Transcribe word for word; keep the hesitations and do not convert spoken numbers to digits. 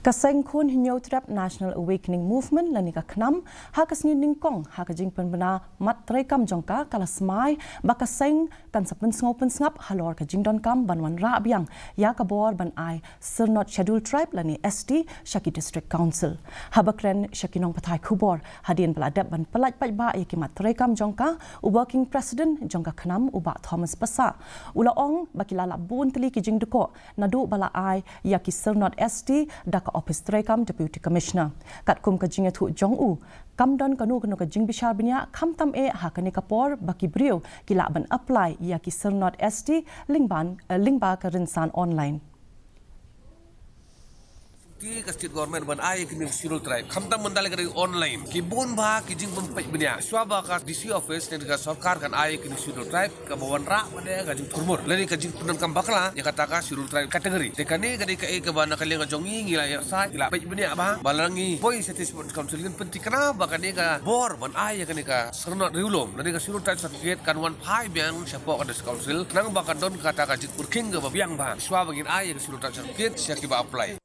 Ka seng khun Hynñiewtrep National Awakening Movement lane ka KHNAM, ha ka sngi nyngkong ha ka jingpynbna mat treikam jong ka, ka la smai ba ka seng kan sa pynsngew pynsngap halor ka jingdonkam ban wanrah biang ïa ka bor ban ai syrnod Scheduled Tribe lane S T sha ki District Council. Haba kren sha ki nongpathai khubor hadien ba la dep ban pyllait paidbah ïa ki mat treikam jong ka, u Working President jong ka KHNAM, u Bah Thomas Passah, u la ong ba ki la lap bun tylli ki jingdkoh naduh ba la ai ïa ki syrnod S T da ka Ophis Treikam Deputy Commissioner. Katkum ka jingïathuh jong u, kam don kano kano ka jingbishar bniah khamtam eh ha kane ka por ba ki briew ki lah ban apply ïa ki syrnod S T lyngban, eh, lyngba ka rynsan online. Te ka state government ban ai ïa kine ki Scheduled Tribe khamtam ban da leh ka dei online. Ki bun bha ki jingpynpeit bniah. Shuwa ba ka D C office ne ka sorkar kan ai ïa kine ki Scheduled Tribe, kaba wanrah ba dei ka jingthurmur lane ka jingpyndonkam bakla ïa kata ka Scheduled Tribe category. Te kane ka dei kaei kaba na ka liang ka jong ngi ngi la ïohsngew, ngi la peit bniah bha, ba la ngi poi sha District Council ngin pynthikna ba kane ka bor ban ai ïa kane ka syrnod riewlum lane ka Scheduled Tribe certificate kan wan phai biang shapoh ka District Council, khnang ba kan don kata ka jingpyrkhing kaba biang bha shuwa ba ngin ai ïa ka Scheduled Tribe certificate sha kiba apply.